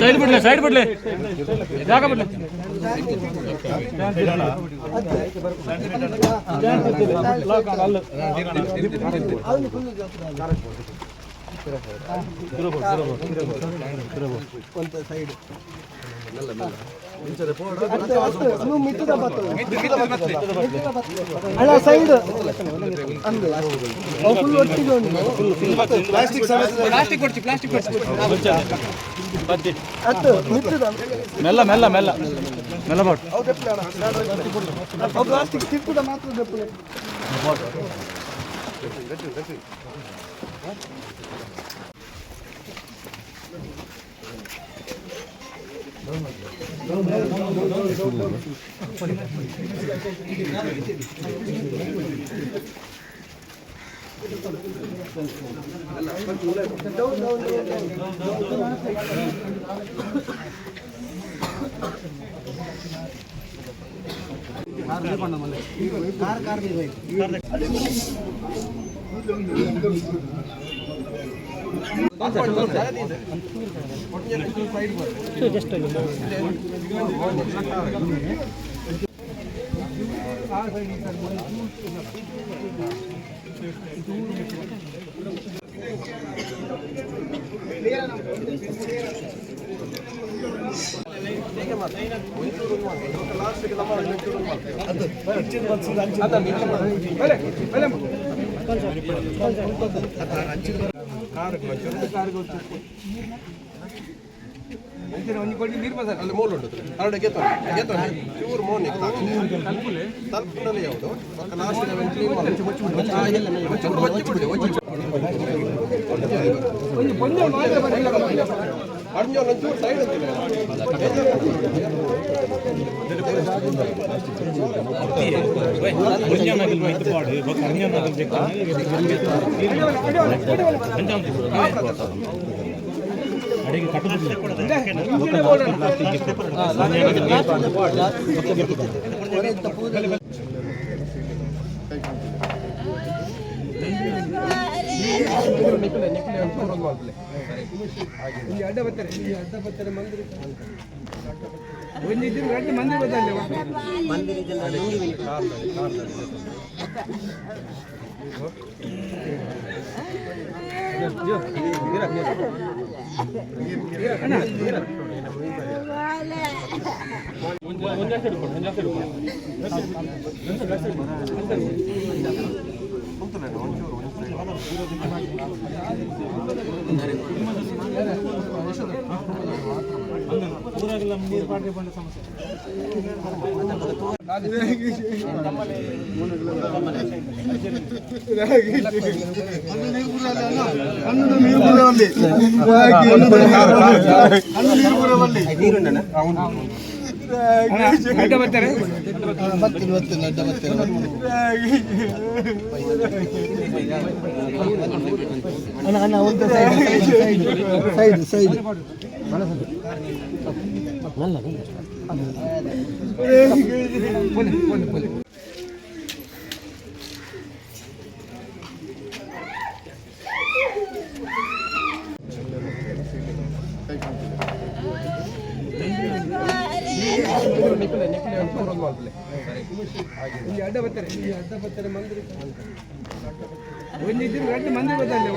Side ಬಿಡ್ಲೆ, side ಬಿಡ್ಲೆ, ಜಾಗ ಬಿಡ್ಲೆ. ಅಲ್ಲ, side ಅಂದು ಫುಲ್ ಒಟ್ಟಿಗೆ ಉಂಟು. ಪ್ಲಾಸ್ಟಿಕ್ ಕೊಡ್ಸಿ, ಪ್ಲಾಸ್ಟಿಕ್ ಕೊಡ್ಸಿ. ಅತ್ತು ಮಿತ್ತದ. ಮೆಲ್ಲ ಮೆಲ್ಲ ಮೆಲ್ಲ ಮೆಲ್ಲ ಬಾಟ್. ಪ್ಲಾಸ್ಟಿಕ್ ತಿಪ್ಪುದ ಮಾತ್ರ ದೆಪ್ಪುಲೆ. ಅಲ್ಲಿ ಮೂಲ ಉಂಟು ಅರಡೆ ಗೆತ್ತೊಂಡು ಗೆತ್ತೊಂಡು ಚೂರು ಮೋನೆ ತಲುಪುನಲ್ಲಿ ಯಾವುದು ಲಾಸ್ಟ್ ಕ್ಲೀನ್ ಒಚ್ಚಿ ಬಿಡಿ, ಒಚ್ಚಿ ಅಡ್ಜೋನ್ ಒಂಚೂರು ಸೈಡ್ ಅಂತಿಲ್ಲ. ಅಡ್ಡ ಬರ್ತಾರೆ, ಈ ಅಡ್ಡ ಬರ್ತಾರೆ ಮಂದಿರ. ಒಂಜಿ ಇದ್ದಿದ್ದು ರಡ್ಡ್ ಮಂದಿ ಬತ್ತಲ್ಲ. ಅಡ್ಡ ಬರ್ತಾರೆ. ಬರ್ತೀನಿ ಬರ್ತೀನಿ, ಅಡ್ಡ ಬರ್ತೀನಿ. ಅಣ್ಣ ಅಣ್ಣ, ಒಂದು ಸೈಡ್ ಸೈಡ್ ಸೈಡ್ ಸೈಡ್. ಪೋಲೆ ಪೋಲೆ ಪೋಲೆ. ಈ ಅಡ್ಡ ಬರ್ತಾರೆ, ಈ ಅಡ್ಡ ಬರ್ತಾರೆ ಮಂದಿರ. ಒಂಜಿ ಇದ್ದಿದ್ದು ರಡ್ಡ್ ಮಂದಿ ಬತ್ತಲ್ಲ.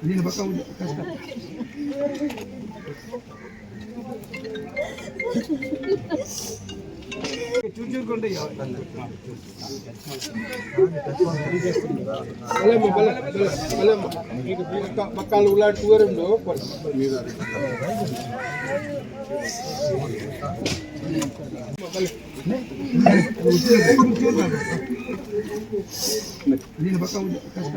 ನೀನು ಪಕ್ಕ ಕಷ್ಟ. ಚೂರು ಚೂರು ಕೊಂಡೆ. ಮಕ್ಕಳು ಉಳ್ಳಾಟುವರುಂಡು. ನೀನು ಪಕ್ಕ ಕಷ್ಟ.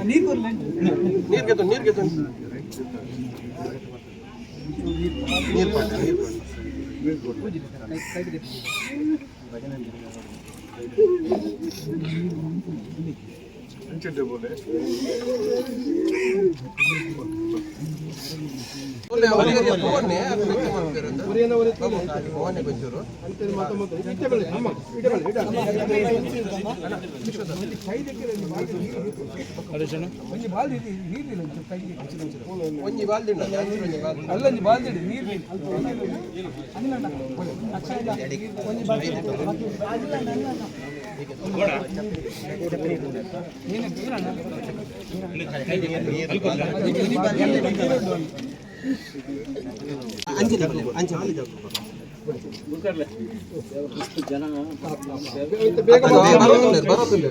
ನೀರು ಗೆದ್ದು, ನೀರು ಗೆದ್ದು, ನೀರು ಪಾಡ, ನೀರು ಪಾಡ. ಒಂಜಿ ಬಾಲ್ದಿ ಒಂಜಿ ಬಾಲ್ದಿ. ಅಲ್ಲೊಂಜಿ ಬಾಲ್ದಿ ನೀರು. ಬರೋದಿಲ್ಲ, ಬರೋದಿಲ್ಲ.